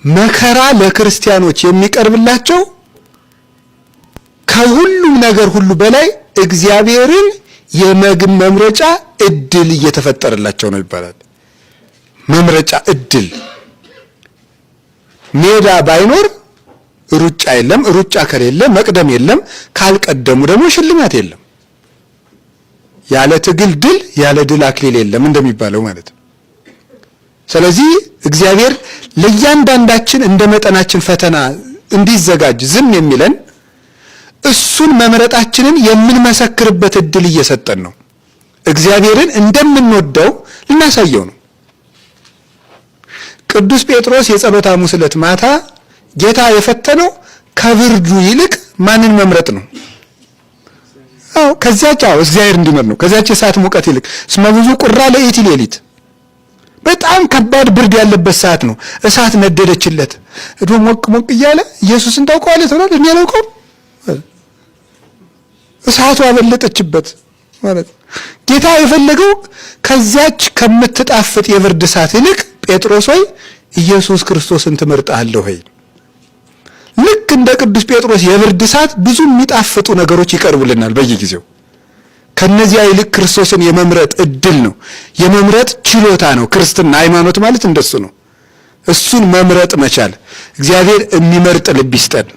መከራ ለክርስቲያኖች የሚቀርብላቸው ከሁሉም ነገር ሁሉ በላይ እግዚአብሔርን የመግብ መምረጫ እድል እየተፈጠረላቸው ነው ይባላል። መምረጫ እድል። ሜዳ ባይኖር ሩጫ የለም። ሩጫ ከሌለ መቅደም የለም። ካልቀደሙ ደግሞ ሽልማት የለም። ያለ ትግል ድል፣ ያለ ድል አክሊል የለም እንደሚባለው ማለት ነው። ስለዚህ እግዚአብሔር ለእያንዳንዳችን እንደ መጠናችን ፈተና እንዲዘጋጅ ዝም የሚለን እሱን መምረጣችንን የምንመሰክርበት እድል እየሰጠን ነው። እግዚአብሔርን እንደምንወደው ልናሳየው ነው። ቅዱስ ጴጥሮስ የጸሎተ ሐሙስ ዕለት ማታ ጌታ የፈተነው ከብርዱ ይልቅ ማንን መምረጥ ነው? አዎ፣ ከዚያች፣ አዎ፣ እግዚአብሔር እንዲመር ነው። ከዚያች የሰዓት ሙቀት ይልቅ፣ እስመ ብዙ ቁራ ለይእቲ ሌሊት፣ በጣም ከባድ ብርድ ያለበት ሰዓት ነው። እሳት ነደደችለት። እዶ ሞቅ ሞቅ እያለ ኢየሱስን ታውቀዋለህ ተብሏል። እኔ አላውቀውም። እሳቱ አበለጠችበት ማለት ጌታ የፈለገው ከዚያች ከምትጣፍጥ የብርድ እሳት ይልቅ ጴጥሮስ ሆይ፣ ኢየሱስ ክርስቶስን ትመርጣለህ ወይ? ልክ እንደ ቅዱስ ጴጥሮስ የብርድ እሳት ብዙ የሚጣፍጡ ነገሮች ይቀርቡልናል በየጊዜው። ከነዚያ ይልቅ ክርስቶስን የመምረጥ እድል ነው፣ የመምረጥ ችሎታ ነው። ክርስትና ሃይማኖት ማለት እንደሱ ነው። እሱን መምረጥ መቻል። እግዚአብሔር የሚመርጥ ልብ ይስጠን።